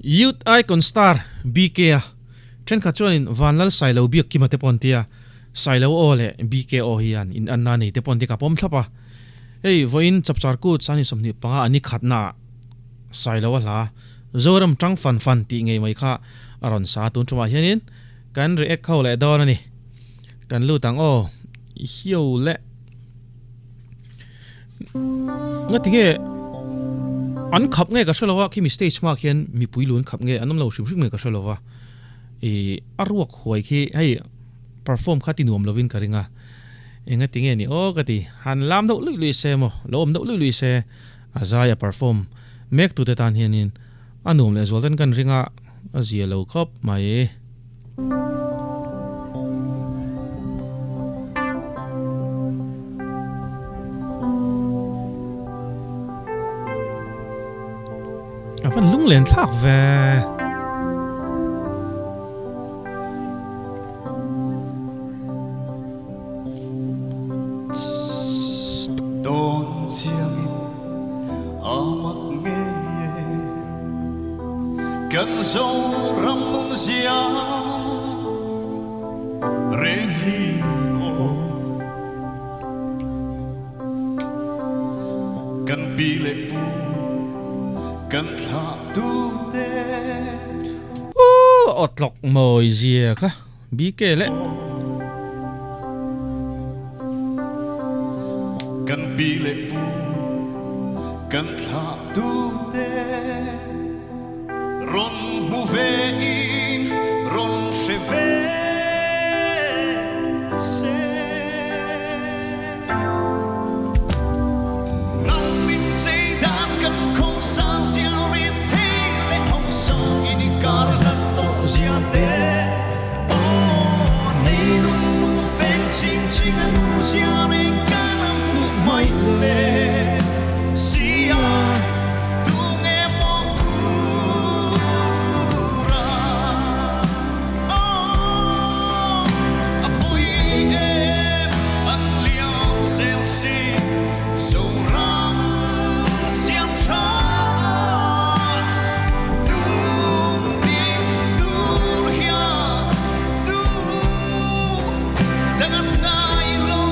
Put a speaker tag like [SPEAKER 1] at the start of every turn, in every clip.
[SPEAKER 1] Youth Icon Star BK a thenkhat chuanin Vanlal Sailo biak kima te pawh an tia, Sailo aw leh BK aw hian in anna nei te pawh an ti ka pawm thlap a. Hei vawiin Chapchar Kut Sani 25 a ni khatnaah Sailo a hla Zoram tang fan fan tih ngei mai kha a rawn sa tun tumah hianin kan react ho leh dawn a ni. Kan lut ang aw hiu le. Nga tinge an khap nge ka hre lo a khimi stage hma khian mipui lun khap nge an awm lo hrim hrim nge ka hre lo va ih a ruak huai khi hei perform kha ti nuam lovin ka ring a enga tinge ni aw ka ti han lam deuh luih luih se maw lo awm deuh luih luih se a zai a perform mek tute tan hianin a nuam leh zual ten kan ring a a zia lo khawp mai. A van lunglen thlak ve.
[SPEAKER 2] Dawn chiangin a mak ngei e. Kan Zoram nun zia reng hi aw. Kan pi leh pu kan thlah tu te.
[SPEAKER 1] Ooh aw tlawk mawi zia kha BK leh.
[SPEAKER 2] Kan pi leh pu kan thlah tu te rawn hmu ve in rawn hre ve se. Nang min chei dan kan khawsa zia ri thei leh hausa in i kar hlat tawh zia te. Aw nei nun mu feng ching ching a nun zia reng kan a hmuh mai le sia tu nge maw phura. Aw a pawi em an liam zel si Zoram siam tha tum ding tur hian tu dang an ngai lo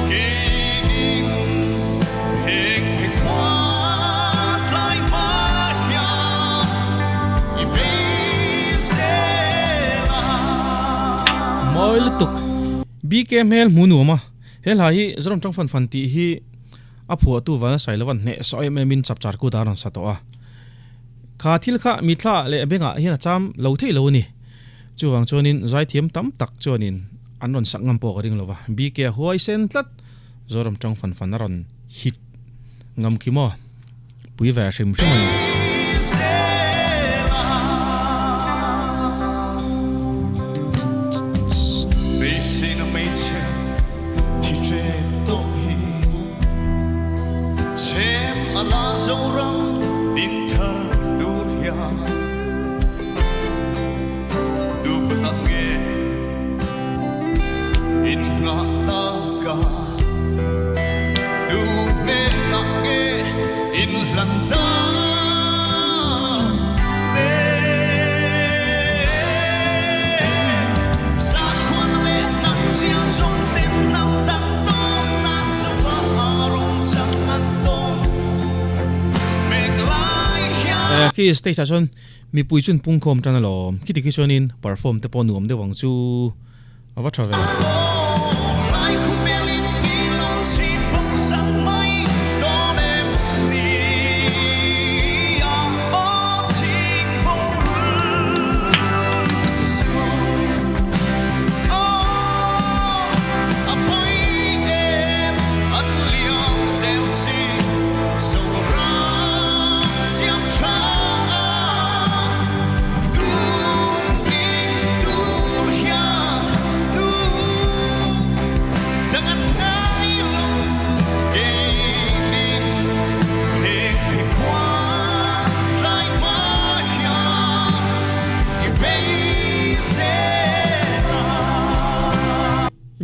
[SPEAKER 2] keinin heng the khua tlai hma hian i bei zel a.
[SPEAKER 1] Mawi lutuk BK hmel hmu nuam a. He hla hi Zoram Tang Fan Fan tih hi a phuahtu Vana Sailova'n hneh saw em em in chapchar kut a rawn sa tawh a. Kha thil kha mithla leh bengah hian a cham lo theih lo a ni. Chuvang chuanin zaithiam tam tak chuanin an rawn sak ngam pawh ka ring lo va. BK a huai sen tlat Zoram Tang Fan Fan a rawn hit ngam khi maw? Pui ve hrim hrim a ni.
[SPEAKER 2] Beiseina hmeichhe thi ṭep tawh hi Chhem a la Zoram din thar tur hian Tu kutah nge in nghah tak a Tu hnenah nge in hlan tak le Sakhuan leh hnam zia zawng ten hnam dang tawn nan chauha a rawn chang an tawn mek lai hian.
[SPEAKER 1] Khi stage ah chuan Mipui chuan pungkhawm tan alawm. Khiti khi chuanin perform te pawh nuam deuh ang chu a va tha ve.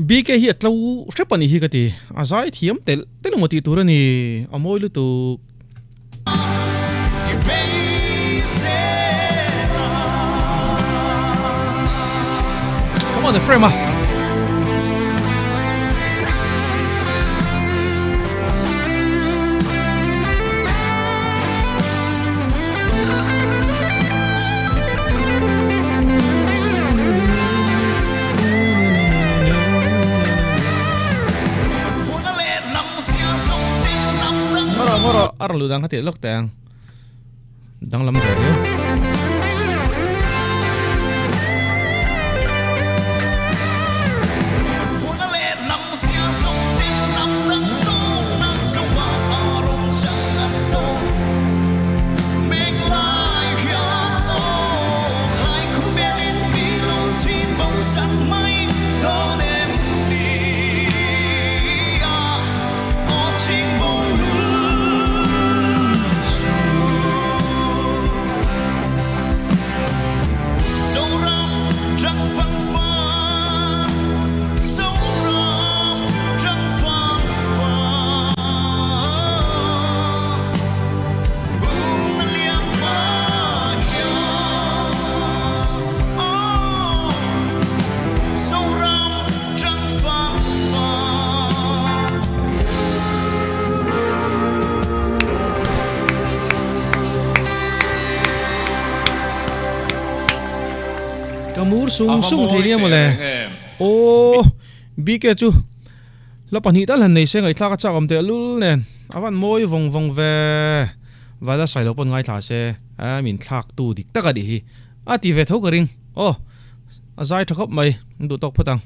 [SPEAKER 1] BK hi a tlo hrep a nih hi ka ti, a zai thiam telh telh emaw tih tur a ni, a mawi lutuk. John Ephraim a. Ngawrh ngawrh a rawn luh dan kha tih lawk teh ang. Danglam ve riau. Ka mur sung sung thei nia mawle. Aw BK chu hla pahnih tal han nei se ngaihthlak a chak awm teh lul nen a van mawi vawng vawng ve. Vala sailo pawn ngaithla se a min thlak tu dik tak a nih hi a ti ve tho ka ring. Aw a zai tha khawp mai an duh tawk phawt ang.